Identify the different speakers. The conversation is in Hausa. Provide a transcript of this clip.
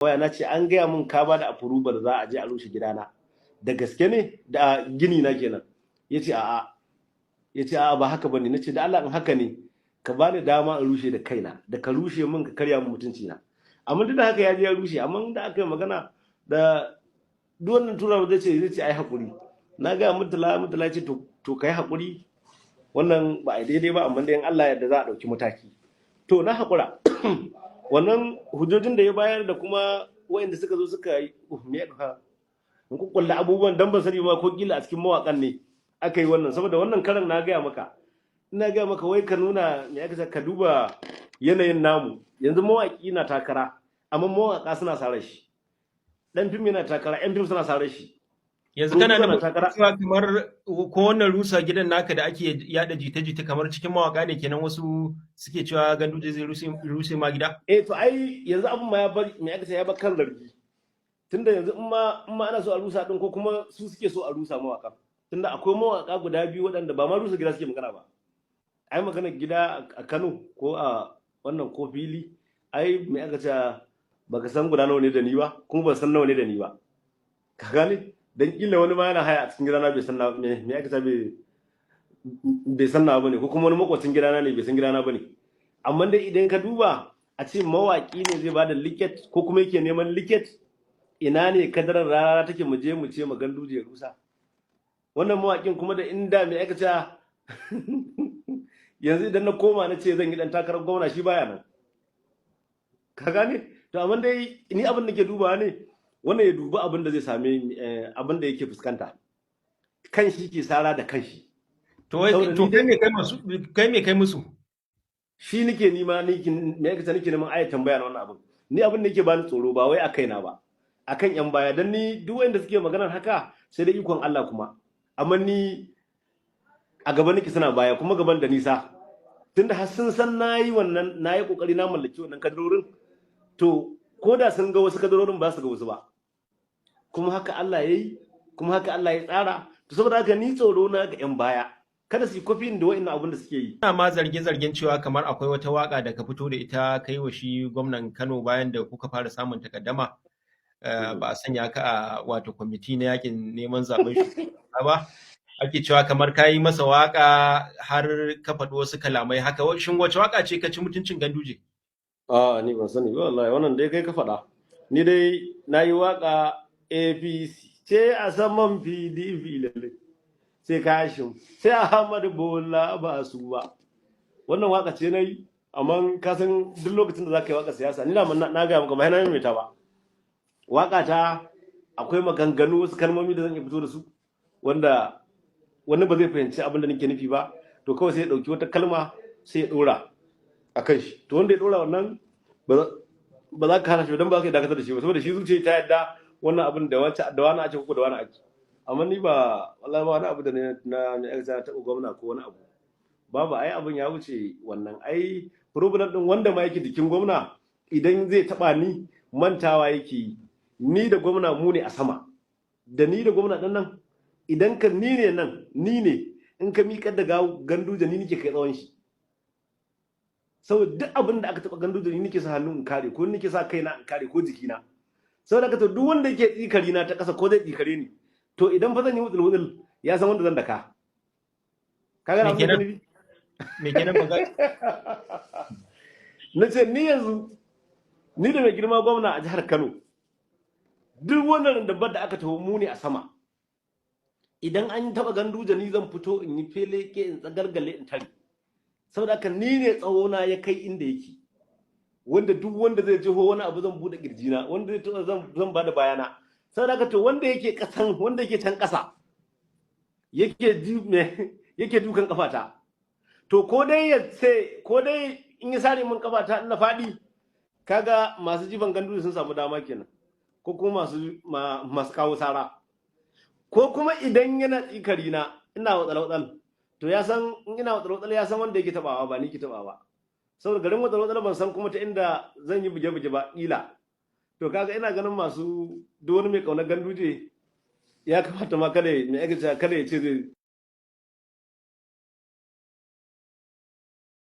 Speaker 1: Waya na ce an gaya min ka ba da approval za a je a rushe gidana, da gaske ne? Da gini na kenan. Ya ce a'a, ya ce a'a, ba haka bane. Na ce da Allah, in haka ne ka bani dama in rushe da kaina da ka rushe min ka karya min mutunci na. Amma duk da haka ya je ya rushe. Amma da aka yi magana da duk wannan tura zai ce ai hakuri. Na ga Murtala, Murtala ce to kai hakuri, wannan ba a daidai ba, amma dai in Allah yarda za a dauki mataki. To na hakura. Wannan hujjojin da ya bayar da kuma waɗanda suka zo suka yi me ka kukkulla abubuwan, dan ban sani ba ko kila a cikin mawakan ne aka yi wannan. Saboda wannan karan na gaya maka, ina gaya maka, wai ka nuna me aka, ka duba yanayin namu yanzu. Mawaki na takara, amma mawaka suna sare shi. Dan fim yana takara, yan fim suna sare shi.
Speaker 2: Yanzu kana nufin cewa kamar ko wannan rusa gidan naka da ake yada jita-jita, kamar cikin mawaka ne kenan wasu suke cewa Ganduje zai rushe ma gida?
Speaker 1: Eh, to ai yanzu abin ma ya bar me aka ce, ya bar kan zargi. Tunda yanzu in ma ana so a rusa din, ko kuma su suke so a rusa mawaka, tunda akwai mawaka guda biyu waɗanda ba ma rusa gida suke magana ba. Ai magana gida a Kano ko a wannan ko fili, ai me aka ce, baka san guda nawa ne da ni ba, kuma ban san nawa ne da ni ba, ka gane? Dan kila wani ma yana haya a cikin gidana, bai san me aka ce, bai san na bane, ko kuma wani makwacin gidana ne bai san gidana bane. Amma dai idan ka duba, a ce mawaki ne zai bada liket ko kuma yake neman liket, ina ne kadarar rana take mu je mu ce mu Ganduje rusa? Wannan mawakin kuma da inda me aka ce, yanzu idan na koma na ce zan yi dan takarar gwamna, shi baya nan, ka gane? To amma dai ni abin da ke dubawa ne, wannan ya dubi abin da zai same, abin da yake fuskanta, kan shi ke sara da kanshi.
Speaker 2: To wai to kai me kai musu? Kai me kai musu?
Speaker 1: Shi nake nima ni me yake, nake neman ayat tambaya na wannan abin. Ni abin da yake bani tsoro ba wai a kaina ba, akan yan baya. Dan ni duk wanda suke maganar haka, sai da ikon Allah kuma. Amma ni a gaba nake, suna baya, kuma gaban da nisa. Tunda har sun san nayi wannan, nayi kokari na mallaki wannan kadarorin, to ko da sun ga wasu kadarorin, ba su ga wasu ba. Kuma haka Allah ya yi, kuma haka Allah ya tsara. To saboda haka ni tsoro na ga yan baya, kada su yi kofin da wa'annan abin da suke yi.
Speaker 2: Ina ma zarge-zargen cewa kamar akwai wata waka da ka fito da ita kai wa shi gwamnan Kano bayan da kuka fara samun takaddama, ba a sanya ka a wato kwamiti na yakin neman zaben shugaba ba. Ake cewa kamar ka yi masa waka har ka faɗi wasu kalamai haka. Shin wace waka ce ka ci mutuncin Ganduje?
Speaker 1: A ni ban sani ba wallahi, wannan dai kai ka faɗa. Ni dai na yi waka APC ce a saman PDP lalle, sai Kashim, sai Ahmad Bola, ba su ba. Wannan waka ce na yi. Amma ka san duk lokacin da za ka yi waka siyasa, ni na gaya maka, ba na maimaita ba, waka ta akwai maganganu, wasu kalmomi da zan iya fito da su wanda wani ba zai fahimci abin da nake nufi ba. To kawai sai ya ɗauki wata kalma sai ya ɗora a kan shi. To wanda ya ɗora wannan, ba za ka hana shi don ba ka dakatar da shi ba, saboda shi zuciya ta yadda wannan abin da wacce da wani ake ko da wani ake. Amma ni ba, wallahi ba wani abu da na na taɓa gwamna ko wani abu, babu. Ai abin ya wuce wannan. Ai problem din, wanda ma yake jikin gwamna idan zai taɓa ni, mantawa yake yi, ni da gwamna mu ne a sama. Da ni da gwamna ɗin nan, idan ka ni ne nan, ni ne in ka miƙar da Ganduje, ni nake kai tsawon shi. Saboda duk abin da aka taɓa Ganduje, ni nake sa hannu in kare, ko nake sa kaina in kare, ko jikina. Saboda haka to duk wanda yake tsikari na ta ƙasa ko zai tsikare ni, to idan fa zan yi wutsul wutsul, ya san wanda zan daka. Ka ga abin da nufi?
Speaker 2: Me kenan ba?
Speaker 1: Na ce ni yanzu, ni da mai girma gwamna a jihar Kano, duk wannan dabbar da aka taho, mu ne a sama. Idan an taba Ganduje, ni zan fito in yi feleke, in tsagargale, in tare. Saboda haka ni ne tsawona ya kai inda yake, wanda duk wanda zai jiho wani abu, zan bude kirjina, wanda zai taɓa, zan bada bayana. Saboda haka to wanda yake kasan, wanda yake can kasa, yake ji me yake dukan kafata, to ko dai ya ce, ko dai in ya sare min kafata in na faɗi, kaga masu jifan Ganduje sun samu dama kenan, ko kuma masu kawo sara. Ko kuma idan yana tsikari na ina watsal watsal, to ya san in ina watsal watsal, ya san wanda yake tabawa, ba ni ke tabawa. Saboda garin watsal watsal, ban san kuma ta inda zan yi buge buge ba kila. To kaga ina ganin masu duk wani mai kaunar Ganduje ya kamata ma kada ya ce zai